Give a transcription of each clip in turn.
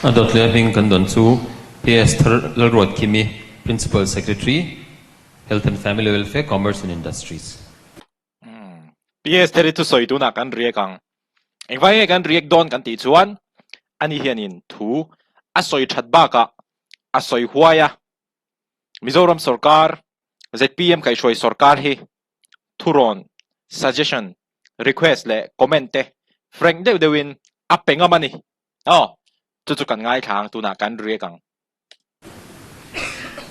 A dawt leh a hming kan dawn chu Pi Esther Lalruatkimi, Principal Secretary, Health and Family Welfare, Commerce and Industries. Pi Esther hi thusawi tunah kan riak ang. Engvai nge kan riak dawn kan tih chuan ani hianin thu a sawi that bakah a sawi huai a. Mizoram sorkar, zpm kaihhruai sorkar hi thurawn, suggestion, request leh comment te frank deuh deuhin a pe ngam a ni. Aw, chu chu kan ngaithla ang tunah kan riak ang.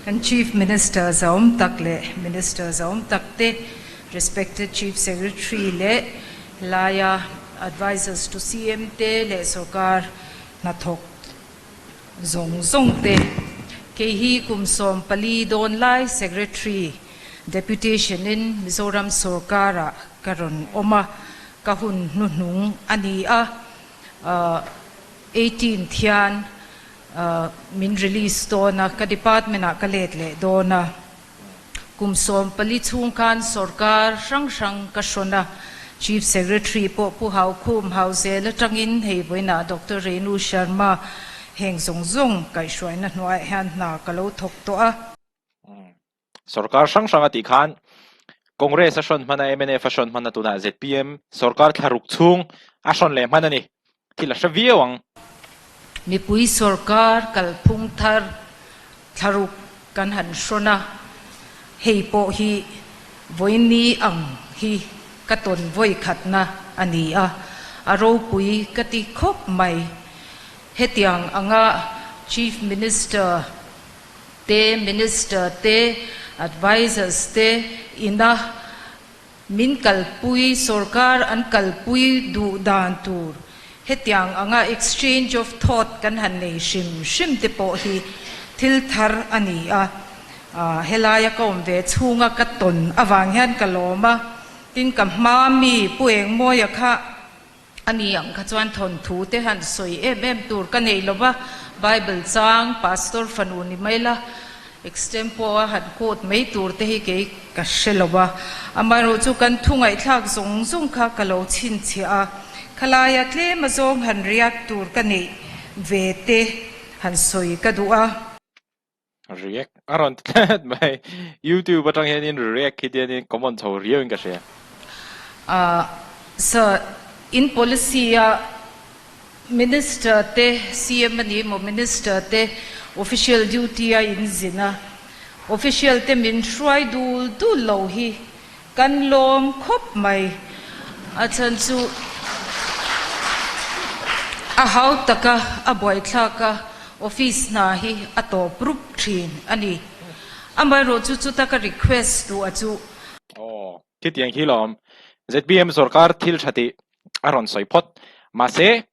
Kan Chief Minister zawm tak leh Minister zawm tak te, Respected Chief Secretary leh helaia Advisors to CM te leh sorkar hnathawk zawng zawng te, kei hi kum 14 dawn lai Secretary Deputation in Mizoram sorkarah ka rawn awm a, ka hun hnuhnung a ni a, 18 thian min release dawn a, ka department ah ka let leh dawn a. Kum 14 chhung khan sorkar hrang hrang ka hrawn a, Chief Secretary pawh Pu Haukhum Hauzel atangin hei vawiinah Doctor Renu Sharma heng zawng zawng kaihhruaina hnuaiah hian hna ka lo thawk tawh a. Sorkar hrang hrang a tih khan Congress a hrawn hman a, mnf a hrawn hman a, tunah zpm sorkar thlaruk chhung a hrawn leh hman a ni. Thil a hre viau ang. Mipui sorkar kalphung thar thlaruk kan han hrawn a, hei pawh hi vawiini ang hi ka tawn vawi khatna a ni a, a ropui ka ti khawp mai. Hetiang anga Chief Minister te, Minister te, Advisors te ina min kalpui, sorkar an kalpui duh dan tur hetiang anga exchange of thought kan han nei hrim hrim te pawh hi thil thar a ni a. Helaia ka awm ve chhunga ka tawn avang hian ka lawm a, tin ka hma mi Pu Engmawia kha A ni ang kha chuan thawnthu te han sawi em em tur ka nei lo va, Bible chang Pastor fanu ni mai la, extempo a han quote mai tur te hi kei ka hre lo va. Amaherawhchu kan thu ngaihthlak zawng zawng kha ka lo chhinchhiah a, khalaia tlem azawng han react tur ka neih ve te han sawi ka duh a. React a rawn ti tlat mai. YouTube atang hianin react hi tianin common chho riau in ka hria. Ahh sir, in policy a Minister te CM a ni emaw Minister te official duty a in zin a, official te min hruai dul dul lo hi kan lawm khawp mai. A chhan chu a hau taka a buaithlak a, office hna hi a tawp rup thin a ni. Amaherawh chu chuta ka request duh a chu. Aw, khitiang khi lawm. Zpm sorkar thil tha tih a rawn sawi phawt. Mahse,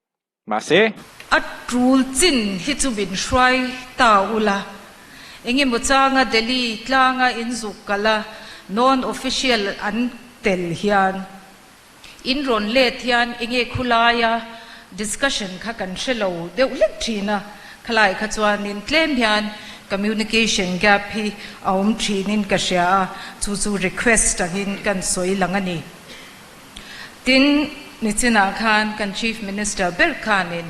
Mahse. A tul chin hi chu min hruai ta ula, engemaw changa Delhi tlanga in zuk kal a, non-official an tel hian in rawn let hian enge khulaia discussion kha kan hre lo deuh hlek thin a, khalai kha chuanin tlem hian communication gap hi a awm thinin ka hria a, chu chu request angin kan sawi lang a ni. Tin, nichinah khan kan Chief Minister ber khanin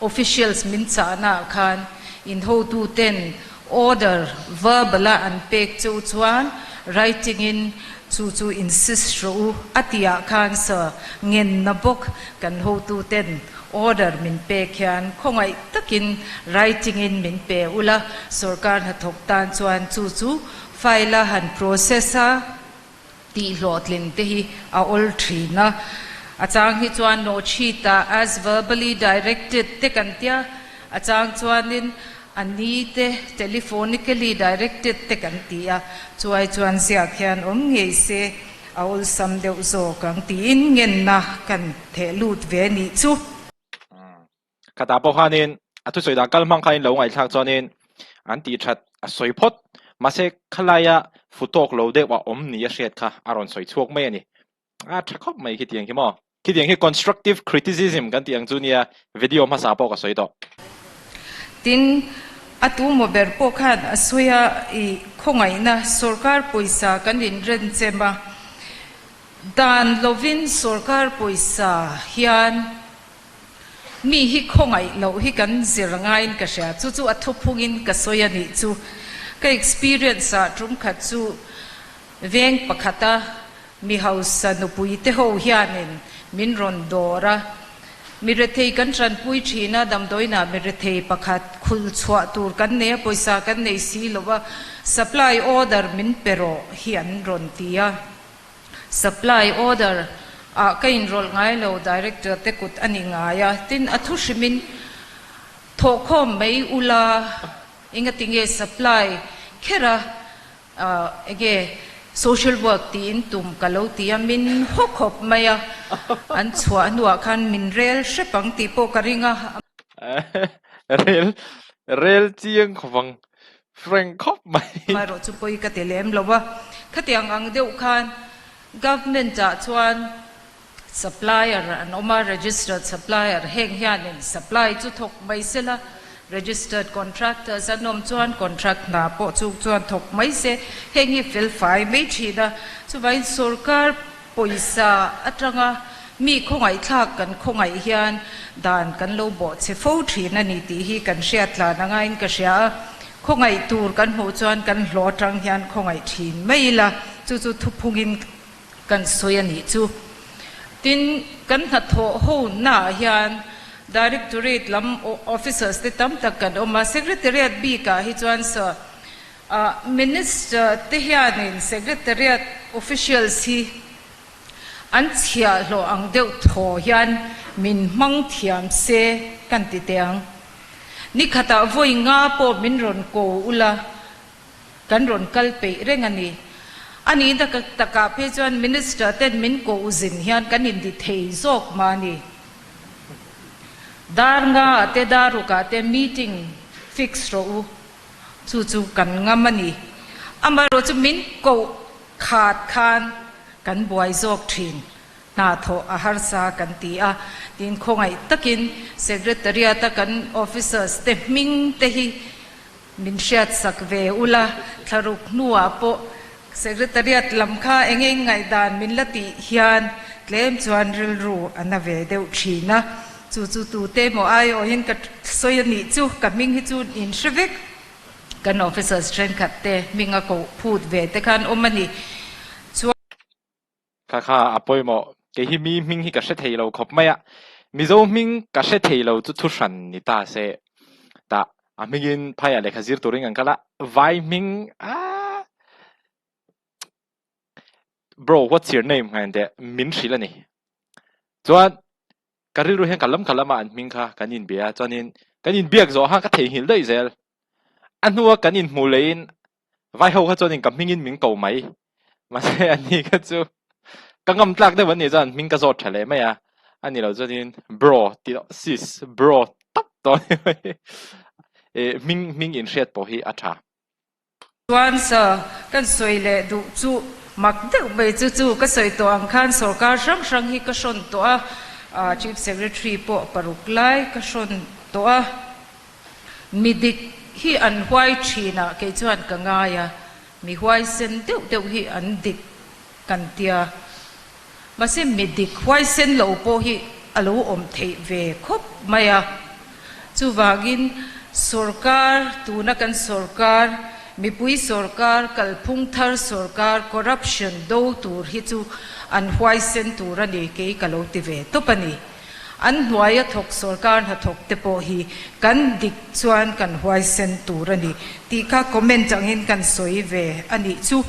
officials min chahnaah khan in hotuten order verbal-a an pek chu chuan writing-in chu chu insist rawh u a tihah khan sir ngenna bawk kan hotuten order min pek hian khawngaih takin writing-in min pe ula, sorkar hnathawk tan chuan chu chu file-a han process a. Tih hlawhtlin te hi a awl thin a. A chang hi chuan nawhchhit-ah as verbally directed te kan tia, a chang chuanin a ni te telephonically directed te kan ti a, chuai chuan ziak hian awm ngei se a awlsam deuh zawk ang tiin ngenna kan theh lut ve nih chu. Khatah pawh khanin a thusawi dan kal hmang khain lo ngaihthlak chuanin an tih that a sawi phawt. Mahse khalaia fu tawk lo deuh a awm ni a hriat kha a rawn sawi chhuak mai a ni. A tha khawp mai khitiang hi maw. Khitiang hi constructive criticism kan tih ang chu nia video hmasa pawh ka sawi tawh. Tin, a tu maw ber pawh khan a sawi a, i khawngaihna sorkar pawisa kan inrenchem a, dan lovin sorkar pawisa hian. Mi hi khawngaih loh hi kan zir ngaiin ka hria, chu chu a thuphungin ka sawi a nih chu. Ka experience ah tum khat chu veng pakhata mi hausa nupui te ho hianin min rawn dawr a, mi rethei kan tanpui thin a, damdawiinah mi rethei pakhat khul chhuah tur kan nei a, pawisa kan nei si lo a, supply order min pe rawh hi an rawn ti a. Supply order ah ka inrawlh ngai lo, Director te kut a ni ngai a, tin a thu hrimin thawhkhawm mai ula engati nge supply kher a enge social work tiin tum ka lo ti a, min haw khawp mai a, an chhuah hnuah khan min rel hrep ang tih pawh ka ring a. Rel rel chiang khawp ang Frank khawp mai. Amaherawh chu pawi ka ti lem lo a, khatiang ang deuh khan Government ah chuan supplier an awm a, registered supplier heng hianin supply chu thawk mai se la, registered contractors an awm chuan contract hna pawh chu chuan thawk mai se, heng hi fel fai mai thin a, chuvangin sorkar pawisa atanga mi khawngaihthlak kan khawngaih hian dan kan lo bawh che fo thin a ni tih hi kan hriat tlan a ngaiin ka hria a, khawngaih tur kan hmuh chuan kan hlawh atang hian khawngaih thin mai ila, chu chu thuphungin kan sawi a nih chu. Tin, kan hnathawh ho naah hian Directorate lam officers te tam tak kan awm a, Secretariat bikah hi chuan sir, Minister te hianin Secretariat officials hi an chhiahhlawh ang deuh thaw hian min hmang thiam se kan ti teh ang. Ni khatah vawi nga pawh min rawn ko ula kan rawn kal peih reng a ni. A nihna takah phei chuan Minister ten min ko zin hian kan inti thei zawk mah a ni. Dar nga ah te dar ruk ah te meeting fix rawh u. Chu chu kan ngam a ni. Amaherawh chu min koh khat khan kan buai zawk thin. Hna thawh a harsa kan ti a. Tin, khawngaih takin Secretariat-a kan officers te hming te hi min hriatsak ve ula, thlaruk hnuah pawh Secretariat lam kha eng eng ngaihdan min la tih hian tlem chuan rilru a na ve deuh thin a. Chu chu tute emaw aiawhin ka sawi a nih chu, ka hming hi chu in hre vek. Kan officers thenkhat te hming a koh phut ve te khan awm a ni. Chuan. Kha kha a pawimawh, kei hi mi hming hi ka hre thei lo khawp mai a, Mizo hming ka hre thei lo chu thuhran ni ta se, tah a hmingin phaiah lehkha zir turin kan kal a, vai hming aaa Bro what's your name ngaih teh min hrilh a ni. Chuan ka rilru hian ka lam ka lama an hming kha kan inbia a, chuanin kan inbiak zawh khan ka theihnghilh daih zel. A hnua kan inhmuh leiin vai ho kha chuanin ka hmingin min ko mai. Mahse ani kha chu ka ngam tlak deuh an nih chuan hming ka zawt tha leh mai a, a ni lo chuanin bro tih loh sis bro tawp tawh a ni mai. Ih hming hming inhriat pawh hi a tha. Chuan sir, kan sawi leh duh chu mak deuh mai chu chu ka sawi tawh ang khan sorkar hrang hrang hi ka hrawn tawh a, Chief Secretary pawh paruk lai ka hrawn tawh a, mi dik hi an huai thin ah kei chuan ka ngai a, mi huaisen deuh deuh hi an dik kan tia. Mahse mi dik huaisen lo pawh hi a lo awm theih ve khawp mai a. Chuvangin sorkar, tuna kan sorkar, mipui sorkar, kalphung thar sorkar corruption do tur hi chu an huaisen tur a ni kei ka lo ti ve tawp a ni. An hnuaia thawk sorkar hnathawk te pawh hi kan dik chuan kan huaisen tur a ni tih kha comment angin kan sawi ve a nih chu.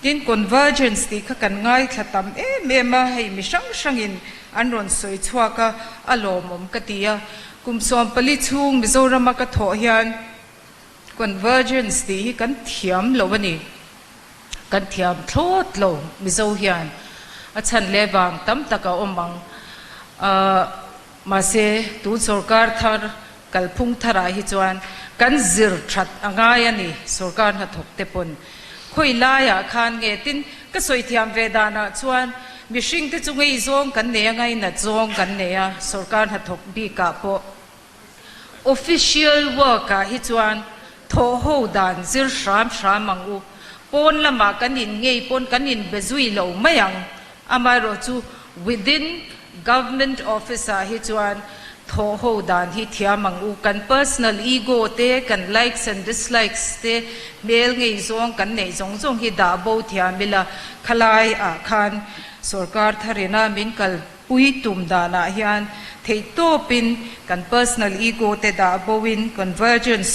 Tin, convergence tih kha kan ngaithla tam em em a, hei mi hrang hrangin an rawn sawi chhuak a, a lawmawm ka ti a. Kum 14 chhung Mizorama ka thawh hian convergence tih hi kan thiam lo a ni. Kan thiam thlawt lo Mizo hian. A chhan leh vang tam tak a awm ang. Ahh. Mahse, tun sorkar thar kalphung tharah hi chuan kan zir that a ngai a ni, sorkar hnathawk te pawn. Khawi laiah khan nge tin ka sawi thiam ve danah chuan mihring te chu ngei zawng kan nei a, ngainat zawng kan nei a, sorkar hnathawk bikah pawh official work ah hi chuan thawhho dan zir hram hram ang u. Pawn lamah kan in ngei pawn kan inbe zui lo mai ang. Amaherawhchu within Government office ah hi chuan Thawh ho dan hi thiam ang u. Kan personal ego te, kan likes and dislikes te, hmel ngei zawng kan neih zawng zawng hi dah bo thiam ila, khalai ah khan sorkar tharina min kalpui tum danah hian theihtawpin kan personal ego te dah bo in convergence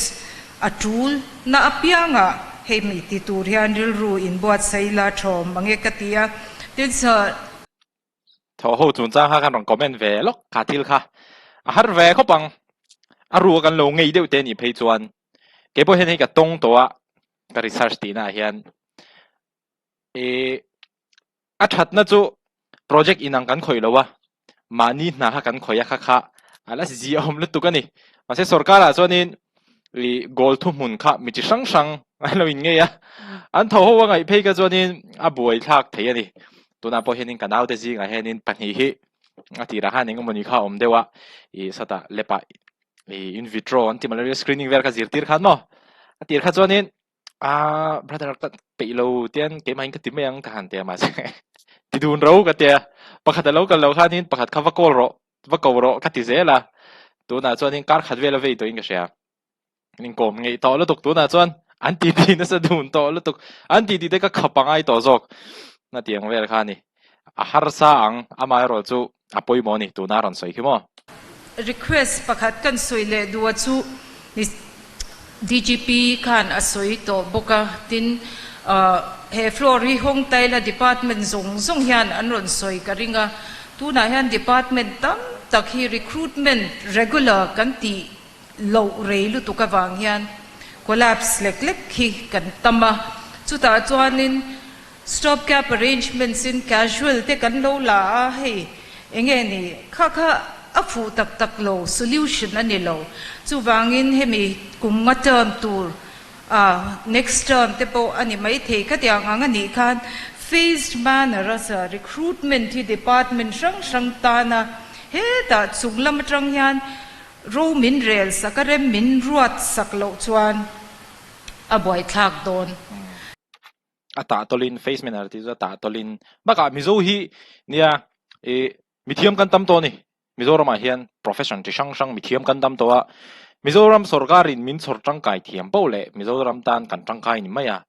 a tul na apiangah hei mi ti tur hian rilru inbuatsaih la thawm ang e ka ti a. Tin, sir. Thaw ho chungchang kha kan rawn comment ve lawk kha thil kha a har ve khawp ang. A ru a kan lo ngei deuh te nih phei chuan kei pawh hian hei ka tawng tawh a ka research tihna ah hian ih a thatna chu project inang kan khawih lo a mahni hna kha kan khawih a kha kha a la ziahawm lutuk a ni. Mahse sorkar ah chuanin ih goal thuhmun kha mi chi hrang hrang an lo inngei a, an tho ho a ngaih phei kha chuanin a buaithlak thei a ni. Tunah pawh hianin ka naute zingah hianin pahnih hi a tirah khan eng emawni kha a awm deuh a, ih sawtah lepah ih in vitro an ti malaria screening vel kha zirtir khan maw a tir kha chuanin ah brother ka peih lo tian keimah in ka ti mai ang ka han ti a mahse ti dun ro ka tia pakhat a lo kal lo khanin pakhat kha va call rawh va ko rawh ka ti zel a, tunah chuanin kar khat vel a vei tawhin ka hria. Inkawm ngeih tawh lutuk tunah chuan an titi nasa dun tawh lutuk an titi te ka khap angai tawh zawk na tiang vel kha ni a harsa ang amaherawh chu a pawimawh a ni tuna rawn sawi khi maw. Request pakhat kan sawi leh duh a chu ni DGP khan a sawi tawh bawk a tin he floor hi Hawng Taila department zawng zawng hian an rawn sawi ka ring a tunah hian department tam tak hi recruitment regular kan tih loh rei lutuk avang hian collapse lek lek hi kan tam a, chutah chuanin stop gap arrangements in casual te kan lo la a, hei enge ni kha kha a fuh tak tak lo, solution a ni lo, chuvangin hemi kum nga term tur a next term te pawh a ni maithei khatiang ang a nih khan phased manner a sa recruitment hi department hrang hrang tana hetah chung lam atang hian Ro min rel sak a rem min ruat sak loh chuan a buaithlak dawn. A tah tawlin face manner tih chu a tah tawlin bakah Mizo hi nia ih mithiam kan tam tawh a ni. Mizoramah hian profession chi hrang hrang mithiam kan tam tawh a, Mizoram sorkarin min chhawr tangkai thiam poh leh Mizoram tan kan tangkai ni mai a.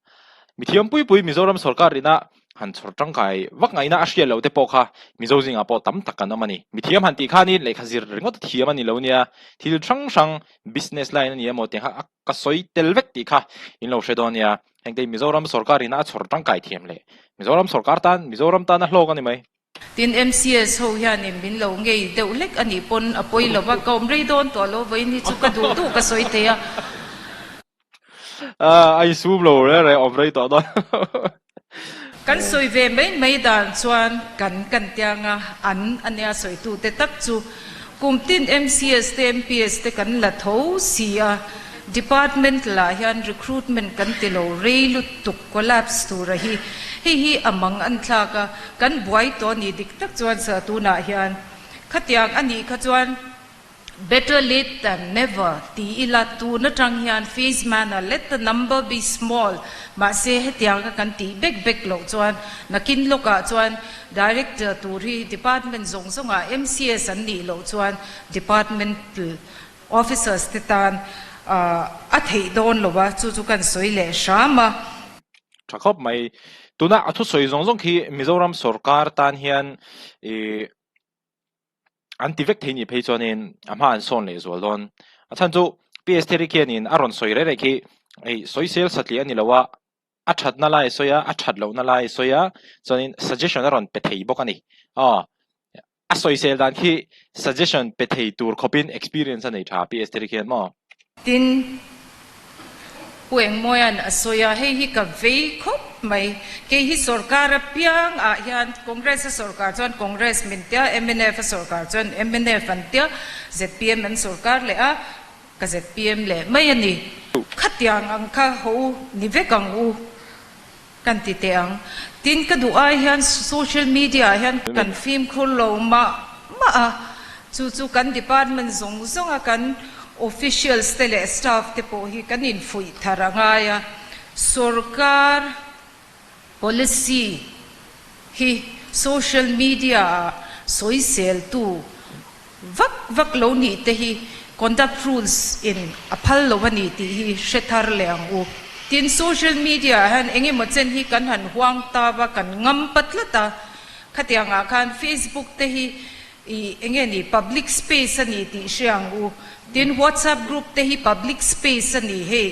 Mithiam pui pui Mizoram sorkarina Han chhawr tangkai vak ngaihna a hriat loh te pawh kha Mizo zingah pawh tam tak kan awm a ni. Mithiam han tih khanin lehkha zir ringawt a thiam a ni lo nia, thil hrang hrang business line a ni emaw tih kha a ka sawi tel vek tih kha in lo hre dawn nia. Hengte hi Mizoram sorkar ina a chhawr tangkai thiam leh Mizoram sorkar tan Mizoram tan a hlawk a ni mai. Tin, MCS ho hianin min lo ngei deuh hlek a nih pawn a pawi lo va, ka awm rei dawn tawh lo, vawiin hi chu ka duh duh ka sawi thei a. A insum lo reng reng awm rei tawh dawn. Kan sawi ve mai mai dan chuan kan kan tiang a, an a nia sawitute tak chu kum tin MCS te MPS te kan la tho si a, department lah hian recruitment kan ti lo rei lutuk collapse tura hi hei hi a mang an thlak a, kan buai tawh a nih dik tak chuan sa tunah hian khatiang a nih kha chuan Better late than never ti ila tun atang hian phase manner let the number be small mahse hetiang a kan tih bek bek loh chuan nakin lawkah chuan Director tur hi department zawng zawngah MCS an nih loh chuan departmental officers te tan a theih dawn lo a chu chu kan sawi leh hram a. Tha khawp mai. Tuna a thusawi zawng zawng khi Mizoram sorkar tan hian ih An ti vek thei nih phei chuanin a hma an sawn leh zual dawn. A chhan chu PS Theory khianin a rawn sawi reh reh khi hei sawisel satliah a ni lo a, a thatna lai a sawi a, a that lohna lai a sawi a, chuanin suggestion a rawn pe thei bawk a ni. Aw, a sawisel dan khi suggestion pe thei tur khawpin experience a nei tha PS Theory khian maw? Tin, Pu Engmawia'n a sawi a, hei hi ka vei khawp mai. Kei hi sorkar apiang ah hian Congress a sorkar chuan Congress min tia, mnf a sorkar chuan mnf an tia, zpm an sorkar leh a, ka zpm leh mai a ni. Khatiang ang kha ho ni vek ang u kan ti teh ang. Tin, ka duh ai hian social media ah hian kan fimkhur lo mah mah a, chu chu kan department zawng zawng a kan officials te leh staff te pawh hi kan infuih thar a ngai a, sorkar policy hi social media ah sawiseltu. vak vak lo nih te hi conduct rules in a phal lo a ni tih hi hre thar leh ang u. Tin, social media ah hian eng emaw chen hi kan han huang ta va, kan ngam pa tlat a, khatiang ah khan Facebook te hi ih eng nge ni public space a ni tih hre ang u. Tin, WhatsApp group te hi public space a ni hei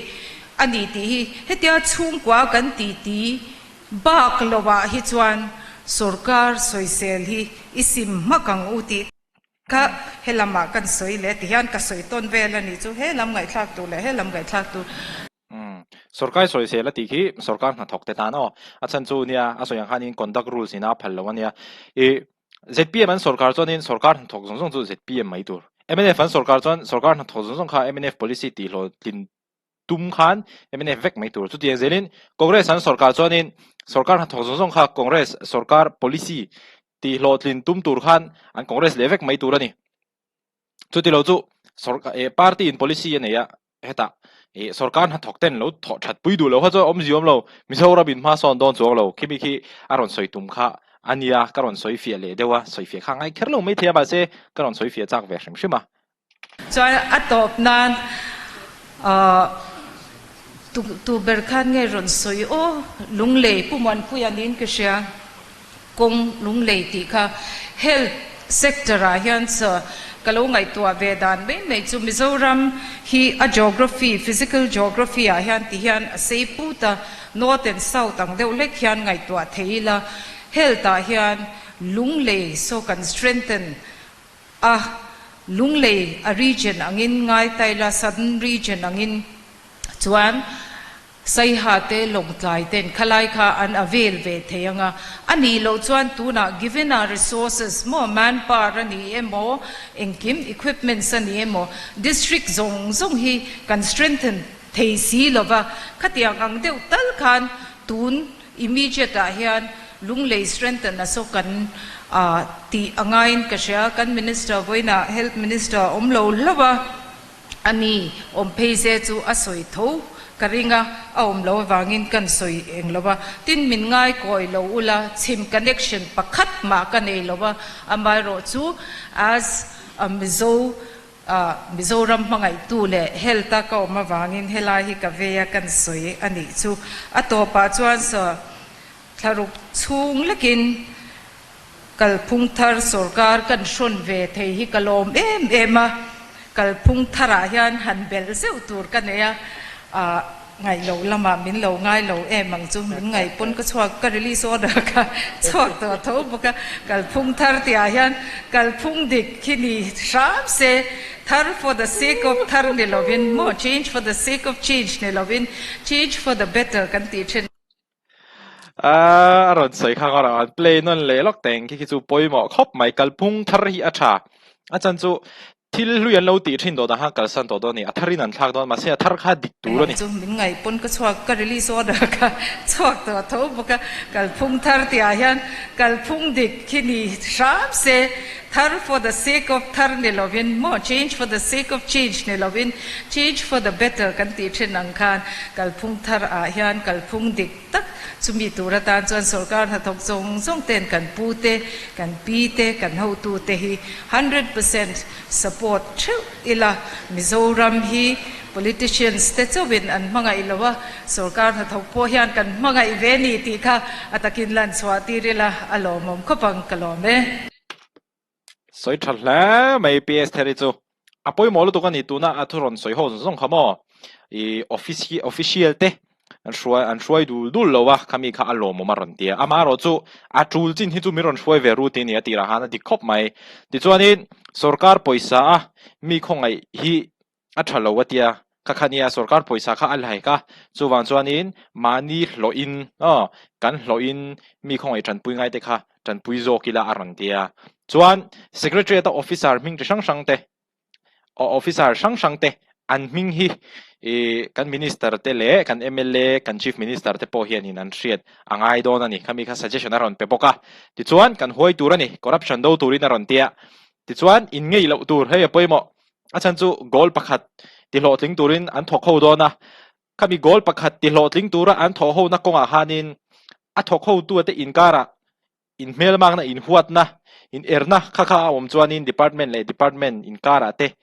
a ni tih hi hetia chhungkua kan titi Bak lovah hi chuan sorkar sawisel hi i sim hmak ang u tih kha he lamah kan sawi leh ti hian ka sawi tawn vel a nih chu, he lam ngaihthlak tur leh he lam ngaihthlak tur. Umm, sorkar sawisel a tih khi sorkar hnathawk te tan aw, a chhan chu nia a sawi ang khanin conduct rules ina a phal lo a nia. I zpm an sorkar chuanin sorkar hnathawk zawng zawng chu zpm mai tur. Mnf an sorkar chuan sorkar hnathawk zawng zawng kha mnf policy tihhlawhtlin tum khan mnf vek mai tur. Chutiang zelin Congress an sorkar chuanin sorkar hnathawk zawng zawng kha Congress sorkar policy tih hlawhtlin tum tur khan an Congress leh vek mai tur a ni. Chuti lo chu sorkar eh party in policy a nei a hetah eh sorkar hnathawk ten lo thawh that pui duh lo kha chuan awmzia awm lo Mizoram in hma sawn dawn chuang lo khimi khi a rawn sawi tum kha a nia ka rawn sawi fiah leh deuh a sawi fiah kha ngai kher lo mai thei a mahse ka rawn sawi fiah chak ve hrim hrim a. Chuan a tawp nan tu ber khan nge rawn sawi aw Lunglei Pu Muanpuia niin ka hria kawng Lunglei tih kha health sector ah hian ka lo ngaihtuah ve dan mai mai chu Mizoram hi a geography physical geography ah hian ti hian a sei put a north and south ang deuh hlek hian ngaihtuah thei ila health ah hian Lunglei saw kan strengthen A Lunglei a region angin Ngaitaila Southern region angin chuan Saiha te Lawngtlai ten khalai kha an avail ve thei anga, a nih loh chuan tunah given a resources maw manpower a ni emaw engkim equipments a ni emaw district zawng zawng hi kan strengthen thei si lova khatiang ang deuh tal khan tun Immediate ah hian Lunglei strengthen a saw kan tih a ngaiin ka hria. Kan Minister vawiinah Health Minister a awm lo hlauh a, a ni awm phei se chu a sawi tho ka ring a, a awm lo avangin kan sawi eng lo a. Tin, min ngai kawi lo ula, chhim connection pakhat mah ka nei lo a, amaherawh chu as a Mizo Mizoram hmangaihtu leh health a ka awm avangin helai hi ka vei a kan sawi a nih chu. A tawpah chuan saw thlaruk chhung lekin kalphung thar sorkar kan hrawn ve thei hi ka lawm em em a, kalphung tharah hian han belh zeuh tur ka nei a, Ngaih loh lamah min lo ngai lo em ang chu, min ngaih pawn ka chhuak, ka release order kha chhuak tawh tho bawk a, kalphung thar tihah hian kalphung dik khi ni hram se, thar for the sake of thar ni lovin maw, change for the sake of change ni lovin change for the better kan tih thin. A rawn sawi kha ka rawn play nawn leh lawk teng khi khi chu pawimawh khawp mai kalphung thar hi a tha a chan chu thil hlui an lo tih thin dawt ang khan kalsan tawh dawn a ni a thar in an thlak dawn mahse a thar kha dik tur a ni. Chu min ngaih pawn ka chhuak ka release order kha chhuak tawh tho bawk a kalphung thar tihah hian kalphung dik khi ni hram se thar for the sake of thar ni lovin maw change for the sake of change ni lovin change for the better kan tih thin ang khan kalphung thar ah hian kalphung dik tak chumi tur atan chuan sorkar hnathawk zawng zawng ten kan pu te kan pi te kan hotu te hi 100% support theuh ila Mizoram hi politicians te chauhin an hmangaih lo a sorkar hnathawk pawh hian kan hmangaih ve ni tih kha a takin lan chhuah tir ila a lawmawm khawp ang ka lawm e. Sawi tha hle mai PS Theri chu. A pawimawh lutuk a ni tuna a thu rawn sawi ho zawng zawng kha maw. I office hi official te an hruai an hruai dul dul lo a khami kha a lawmawm a rawn ti a. Amaherawh chu a tul chin hi chu min rawn hruai ve ru tih a ni a tirah khan a dik khawp mai. Tichuanin sorkar pawisa a mi khawngaih hi a tha lo a tia, kha kha nia sorkar pawisa kha a la hek a, chuvang chuanin mahni hlawhin aw kan hlawhin mi khawngaih tanpui ngai te kha tanpui zawk ila a rawn ti a, chuan secretariat a officer hming chi hrang hrang te officer hrang hrang te an hming hi ih kan minister te leh kan mla kan chief minister te pawh hianin an hriat a ngai dawn a ni, khami kha suggestion a rawn pe bawk a, tichuan kan huai tur a ni corruption do turin a rawn ti a, tichuan in ngei loh tur hei a pawimawh. A chhan chu goal pakhat ti hlawhtling turin an thawk ho dawn a, khami goal pakhat ti hlawhtling tura an thawh hona kawngah khanin a thawk hotu te inkarah. Inhmelmakna, inhuatna, inerna kha kha a awm chuanin department leh department inkarah te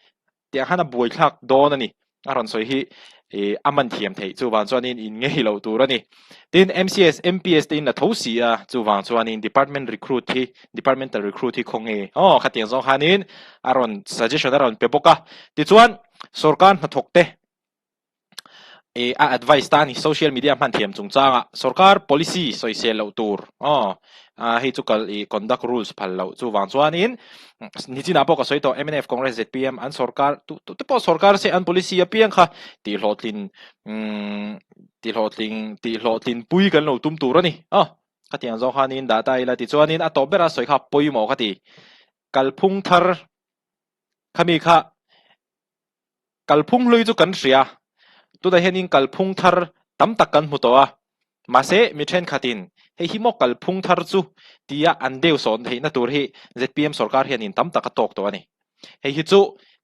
tiang khan a buaithlak dawn a ni. A rawn sawi hi ih a man thiam theih chuvang chuanin in ngei loh tur a ni. Tin, MCS, MPS te in la tho si a, chuvang chuanin department recruit hi, departmental recruit hi khaw nge aw khatiang zawng khanin a rawn suggestion a rawn pe bawk a. Tichuan, sorkar hnathawk te eh a advice ta a ni social media hman thiam chungchanga sorkar policy sawisel loh tur aw ah hei chu kal ih conduct rules phal loh chuvang chuanin nichinah pawh ka sawi tawh mnf Congress zpm an sorkar tu tu te pawh sorkar se an policy apiang kha tih hlawhtlin umm tih hlawhtling tih hlawhtlin pui kan lo tum tur a ni aw khatiang zawng khanin dah ta ila tichuanin a tawp bera sawi kha pawimawh ka ti kalphung thar khami kha Kalphung hlui chu kan hria, tunah hianin kalphung thar tam tak kan hmu tawh a, mahse mi thenkhatin hei hi maw kalphung thar chu tia an deu sawn theihna tur hi zpm sorkar hianin tam tak a tawk tawh a ni. Hei hi chu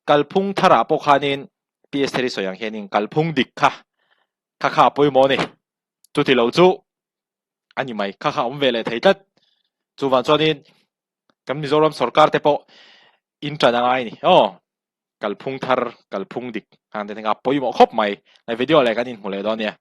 kalphung tharah pawh khanin PS Theri sawi ang hianin kalphung dik kha kha kha a pawimawh a ni. Chuti lo chu a ni mai, kha kha a awm ve leh thei tlat. Chuvang chuanin kan Mizoram sorkar te pawh in tan a ngai a ni. Aw. Kalphung thar, kalphung dik khang te thlenga pawimawh khawp mai. Video leh kan inhmu leh dawn nia.